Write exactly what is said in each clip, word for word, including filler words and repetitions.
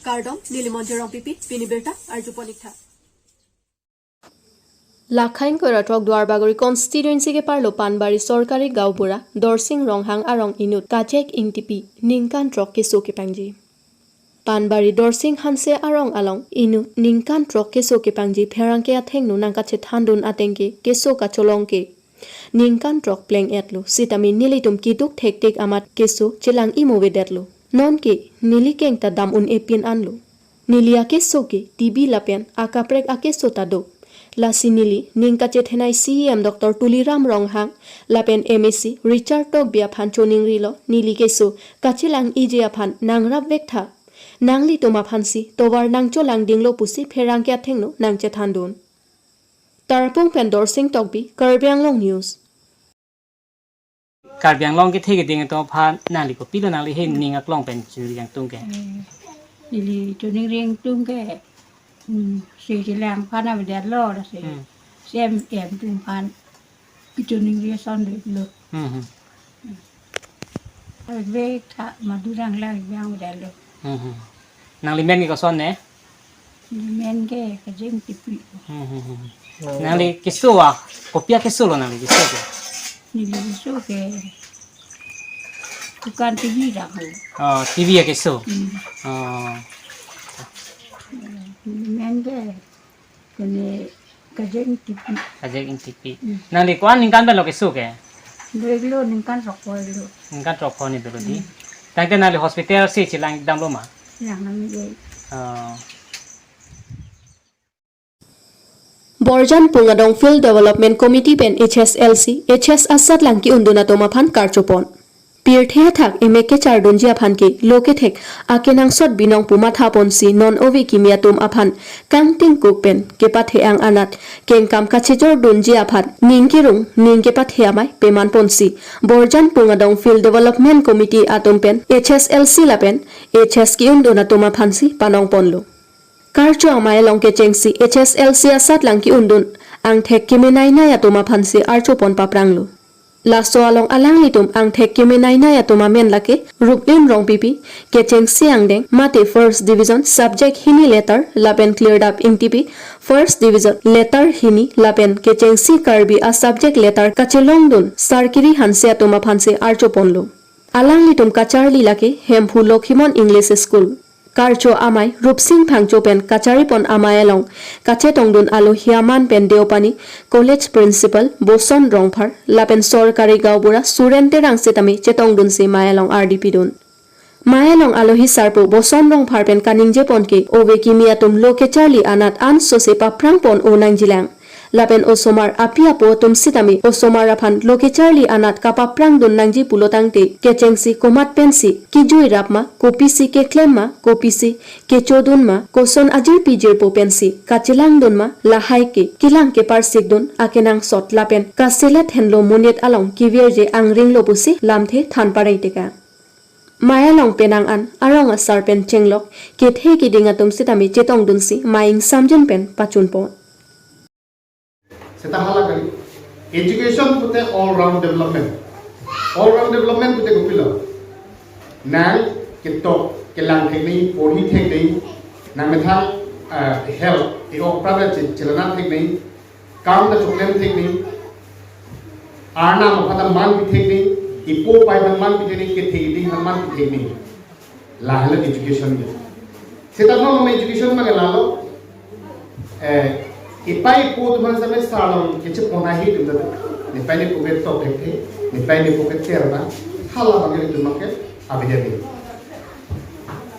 Kardom, neli Monjir Rongpipi, pini birta arjupon ik tha. Lakhain Koirathok Duarbagori constituency ke-arlo Panbari Sorkari Gaonbura Dorsing Ronghang arong inut Kajek Ingtipi ningkan throk keso kepangji. Panbari Dorsing Hanse arong along inut ningkan throk keso kepangji pherangke athengno nangkachethandun ateng ke keso kacholong ke ningkan throk pleng-etlo, sitame nelitum keduk thektik amat keso chelang-imo avedetlo. Nonke neli keng ta dam un-e pin anlo. Neli akeso ke T B lapen akaprek akeso ta do. Lasi neli ning kachethenei C E M Doctor Tuliram Ronghang lapen M A C Richard Tokbi aphan choningrilo, neli keso kachelang-iji aphan nangrapvek tha. Nanglitum aphansi tovar nangcholangdinglo pusi pherangke athengno nangchethandun. Tarapung pen Dorsing Tokbi, Karbi Anglong News. Karbi Anglong kethe keding atum aphan nangli kopilo nangli he ning aklong pen churi jangtung ke? Ili choningri jangtung ke, hmm, si chelang aphan avedetlo, lasi Hmm. C E M atum aphan choningri ason dolo. Hmm, hmm. Ave tha, madu rang lang yang avedetlo. Hmm, hmm. Nangli men ke koson ne? Neli men ke Kajek Ingtipi. Hmm, hmm, hmm. Nangli keso a, kopi akesolo nangli keso ke? Neli keso ke dukan T V rang ho. Oh, T V akeso. Hmm. Oh. Neli men ke kene Kajek Ingtipi. Kajek Ingtipi. Hmm. Nangli ko-an ningkan pen lo keso ke? Dua kilo ningkan rokoi lo. Ningkan rokoi ni dolo di. Hmm. Tangte nangli hospital si chelang damlo ma? Chelang nangji. Oh. Borjan Pungadong Field Development Committee pen H S L C, H S asat lang ke-undun atum aphan karchopon. Pirthe athak emek kechardunji aphan ke lo kethek akenangsot binong pu mathaponsi non ove kimi atum aphan kangtingkuk pen kepathe-ang anat kengkam kachejordunji aphan ning kerung ning kepathe amei pemanponsi Borjan Pungadong Field Development Committee atum pen H S L C lapen H S ke-undun atum aphansi panongponlo. Karcho amei along kechengsi H S L C asat lang ke-undun angthek kemenainai atum aphansi archopon papranglo. Laso along alanglitum angthek kemenainai atum amen lake Ruplim Rongpipi, kechengsi angdeng, mate First Division subject hini letter, lapen Klirdap Ingtipi, First Division letter hini, lapen kechengsi Karbi a-subject letter kachelongdun Sarkiri Hanse atum aphansi archoponlo. Alanglitum kacharli lake Hemphu Lokhimon English School. Karcho amei Rupsing Phangcho pen kacharipon amei along kachetongdun alohi aman pen Deopani College Principal Boson Rongphar lapen Sorkari Gaonbura Suren Terang sitame chetongdunsi mei along ardi pidun. Mei along alohi sarpo Boson Rongphar pen kaningjepon ke ove kimi atum lo kecharli anat ansose paprangpon-o nangjilang. Lapen osomar api apo atum sitame osomar aphan lo kecharli anat kapaprangdun nangji pulo tangte kechengsi komat pensi kejui rap ma, kopisi keklem ma, kopisi kechodun ma, koson ajirpi jirpo pensi kachelangdun ma, lahai ke kelang keparsikdun akenangsot lapen kaselet henlo monit along kevirje angringlo pusi lamthe than paraitekang. Mei along penang an arong asar pen chenglok kethe keding atum sitame chetongdunsi mei ingsamjin pen pachunpon. Seta hala kali. Education pute all round development. All round development pute kopilo? Nang ketok kelang theknei, porhi theknei, nang methang, ah, health, e-ok prada che-, chelana theknei, kam ta choklem theknei, arnam aphan ta man pi theknei, ipo pai aphan man pi theknei, kethe keding aphan man pi theknei. Lahelo education ke. Seta non education ma ke lalo, eh, ipai ipo atum aphan same sar along kechepon ahi atum ta. Nepai nepo ketok thekthe, nepai nepo keter ba, hala abang ke itum abang ke avedetlo.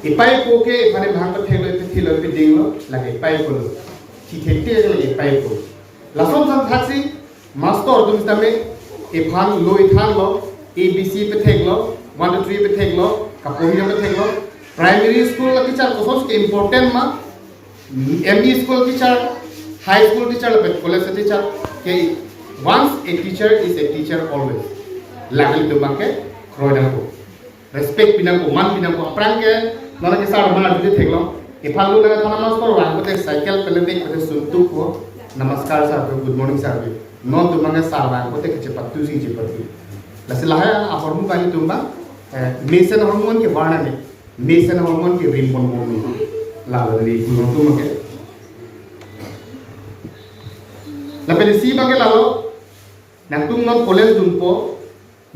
Ipai ipo ke iphan bhang patheklo, ipathilo, ipidinglo, lake ipai ipo lo. Thi thekthe lake ipai ipo. Lason thanthaksi master atum sitame iphan lo ithanglo, A B C petheklo, one two three petheklo, kapongjang petheklo, primary school a-teacher kosonsi ke-important ma, M E school teacher, high school teacher, lapen college teacher ke, once a teacher is a teacher always. Lake itum abang ke kroidampo. Respect pinangpo, man pinangpo, aphrang ke, nana ke sar mana dute theklong. Iphan lo nana thana master vang kote cycle pele dek kote suntuk ko, "Namaskar sir," "Good morning sir." Non atum abang ke sar vang kote kechepatu si chepatu. Lasi lahai ahormu kali atum abang, eh, mesen ahormu ke varna ne, mesen ahormu ke rimbon bom ne. Lalo dari gunung tu make. Lapen isi abangke lalo, nangtum non college dunpo,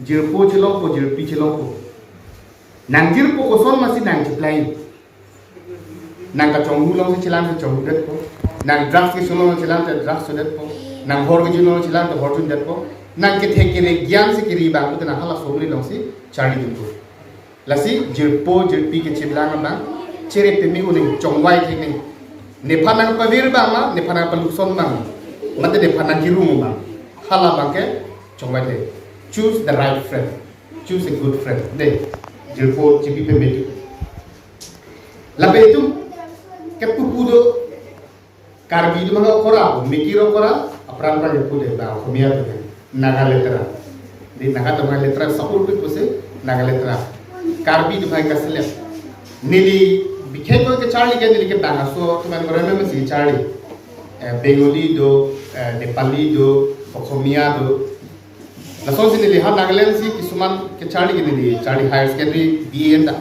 jirpo chelongpo, jirpi chelongpo. Nang jirpo koson masi nang cheplai. Nang kachonghu alongsi chelang kachonghu detpo. Nang drugs keso along chelang te drugs so detpo. Nang hor kejun along chelang te hor jun detpo. Nang kethe kere gyan si kiri abang pute nang hala somri alongsi charli dunpo. Lasi jirpo jirpi kechiplang abang chere pemi uning chongvai thek nang. Nephan nang pavir abang ma, nephan nang paluson abang, mate nephan nang kirung abang, hala abangke chongvai thek. Choose the right friend. Choose a good friend. De, jirpo jirpi pemi tu. Lapen itum kepupu do, Karbi atum abang okora, mikir okora, aphrang aphrang kepu de, ba Okhomia atum, Naga letra. Di Naga atum letra sapur pi pusi Naga letra. Karbi atum hai kaselep. Neli bikhai ko kecharli ke neli ke bang aso atum an korang mesi charli. Eh, Bengali do, eh, Nepali do, Okhomia do. Lasonsi neli ha Nagaland si kisuman kecharli ke neli charli higher secondary B A anta.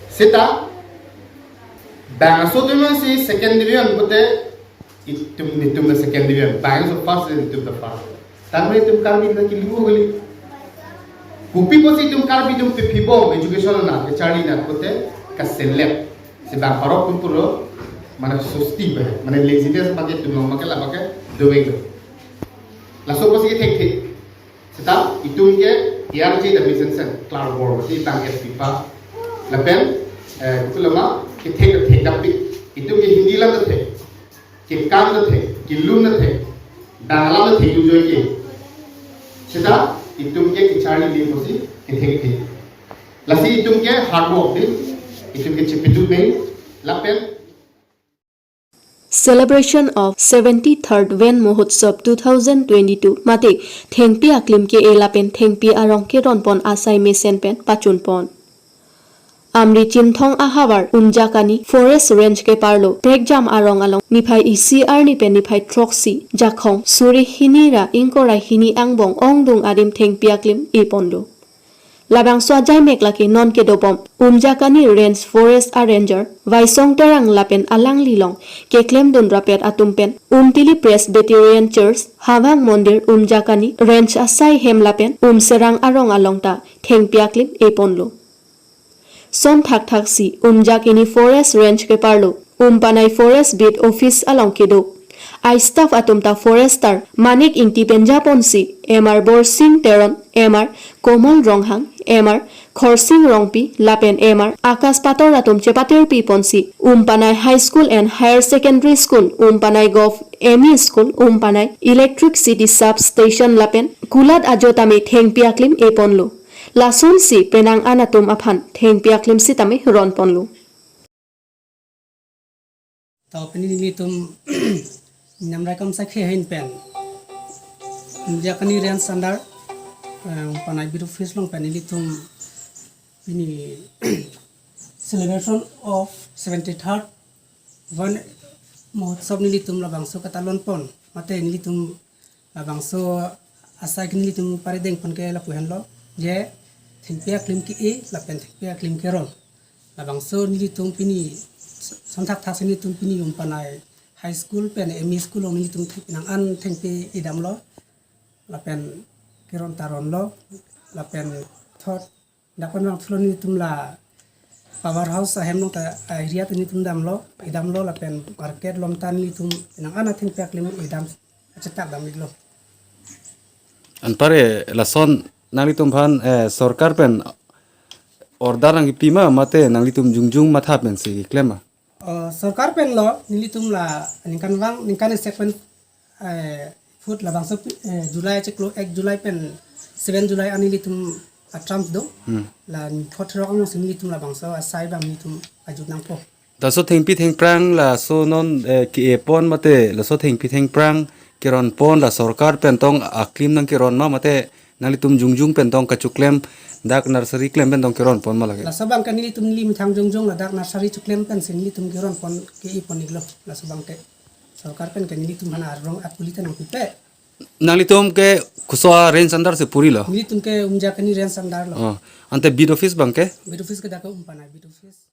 Seta bang aso atum si second division pute itum, itum ke second division. Bang aso first, itum ke first. Tangte itum Karbi na kilu kali. Kopi pusi itum Karbi atum piphi bom education na kecharli na pute kaselep. Si bang parok pun puro mane susti be, mane laziness abangke itum along make la make dovek. Laso pusi kethek thek. Seta itum ke A R J W Jensen, Klarbormati abang S P pa. Lapen, eh, kutu lama, kethek kethek dapik. Itum ke Hindi alam ta thek, kekam ta thek, kelun ta thek, bang alam ta thek, lujoi ke. Seta itum ke kecharli le pusi kethek thek. Lasi itum ke hard work de, itum ke chepitu pen, lapen Celebration of seventy-third Van Mahotsav two thousand twenty-two mate thengpi aklim ke-e lapen thengpi arong keronpon asai mesen pen pachunpon. Amri Chinthong ahavar Umjakani Forest Range keparlo prekjam arong along niphai isi arni pen niphai throksi Jakhong suri hini ra ingkoi ra hini angbong ongdung adim thengpi aklim eponlo. Labangso ajaimek lake non kedobom Umjakani Range Forest a Ranger Vaisong Terang lapen alanglilong keklemdun rapet atum pen Umtili Presbyterian Church, Havang Mondir, Umjakani Range asai hem lapen Umserang arong along ta thengpi aklim eponlo. Son thakthak si Umjakani Forest Range keparlo Umpanai Forest Beat Office along kedo. Ai staff atum ta Forester Manik Ingti pen japonsi, M R Borsing Teron, M R Komol Ronghang, M R Khorsing Rongpi lapen M R Akash Pator atum chepatirpi ponsi Umpanai High School and Higher Secondary School, Umpanai Govt M E School, Umpanai Electricity Substation lapen kulat ajo tame thengpi aklim eponlo. Lasonsi penang an atum aphan thengpi aklim sitame ronponlo. To pini nelitum Namraikom sakhi ahin pen Umjakani Range under, eh, Umpanai Beat Office along pen nelitum pini celebration of seventy-third Van Mahotsav nelitum labangso katalonpon, mate nelitum labangso asai ke nelitum paridengpon ke lapu henlo, je thengpi aklim ke-e lapen thengpi aklim keron. Labangso nelitum pini son thakthak si nelitum pini Umpanai High School pen M E School along nelitum theng-, nang an thengpi edamlo, lapen keron ta ronlo, lapen thot dak pen vangthulo nelitum la power house ahem along ta area ta nelitum damlo, edamlo lapen market along ta nelitum nang an athengpi aklim edam achetak dam iklo. Anpar, eh, lason nanglitum aphan, eh, sorkar pen order nangkipi ma mate nanglitum jongjong matha pensi keklem ma? Eh, sorkar pen lo nelitum la ningkan vang, ningkan isi pen, eh, food labangso, eh, July chiklo ek July pen seven July an nelitum a-terms do. Hmm. La thot throk angbong si nelitum labangso asai abang nelitum ajut nangpo. Laso thengpi thengphrang laso non, eh, ke-epon mate laso thengpi thengphrang keronpon la sorkar pen tong aklim nangkeron ma mate nanglitum jongjong pen tong kachoklem dak nursery klem pen tong keronpon ma lake? Laso abangke nelitum neli methang jongjong ladak nursery choklem pensi nelitum keronpon ke-epon iklo laso abangke. Sorkar pen ke nelitum aphan arong apuli ta nangpipe. Nanglitum ke koso a-range under si purilo? Nelitum ke Umjakani Range under lo. Oh. Ante beat office abangke? Beat office ke dak ke Umpanai beat office.